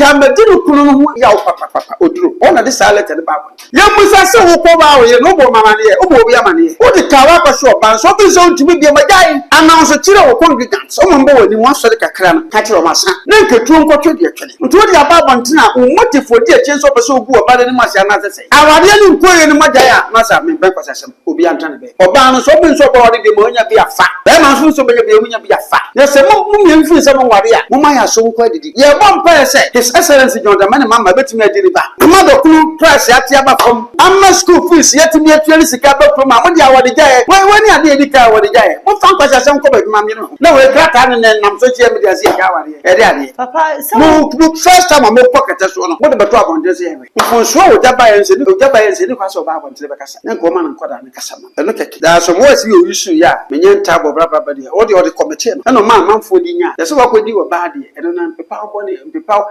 kan madi no kunu no ho yaw papapapa. Oduro ɔna de saa letter no ba abɔnten. Yɛmmisa sɛ wokɔ baa wo yere no, wobɔ ɔma amaneɛ, wobɔ obi amaneɛ, wode kaa woakɔhyɛ ɔbaa nso wofiri sɛ wontumi bio ma gyae. Announce kyerɛ wo congregants, ɔmo mbɔ w'anim wasɔre kakra no, ka kyerɛ ɔmo asa na nketuo nkɔtwe deɛ twene. Nti wode aba abɔnten a, wo motive odi akyi nso wopɛ sɛ wogu ɔbaa no anim ase anaasɛ sɛ awareɛ no nkɔ yie no mogyae a, na sɛ mempɛ nkwaseasɛm, obiara ntra ne baabi. Ɔbaa no nso ɔbɛn sɛ ɔbɛware bio ma ɔnya bi afa. Barima nso nso ɔbɛnya bi ɔnya bi afa. Na sɛ mo mo mmienu firi sɛ monware a, momma yɛn aso nkɔ adidi. Yɛrebɔ mpaeɛ sɛ His Excellency John Dramani Mahama bɛtumi agye ne ba ama dɔkono price ate aba fam, ama school fees yɛatumi atua ne sika aba kurom a mode awaregyaeɛ. Wei wei ne adeɛ a ɛdi kan a awaregyaeɛ. Momfa nkwaseasɛm nkɔ baabi ma mmienu ho. Na wei krataa no na ɛnam social media sɛ yɛgya awareɛ. Ɛde adeɛ. Papa, sɛ Mo mo first time a mokɔ kɛtɛ soɔ no, mode bɛto abɔnten sɛ yɛnhwɛ. Mfomsoɔ a ogya baeɛ nso, ogya baeɛ nso, ɛnni kwan sɛ ɔba abɔntene bɛkasa. Na nka ɔma no nkwadaa no kasa ma no. Ɛno kɛkɛ. Daa so mowɔ sɛ oyi su yɛ a, menyɛ ntaa bɔ bra bra ba deɛ, ɔdeɛ ɔde kɔmɛtee no, ɛna ɔma amanfoɔ de nya. Yɛ sɛ wakɔdi ɔbaa deɛ, ɛno na mpepaw bɔne, mpepaw.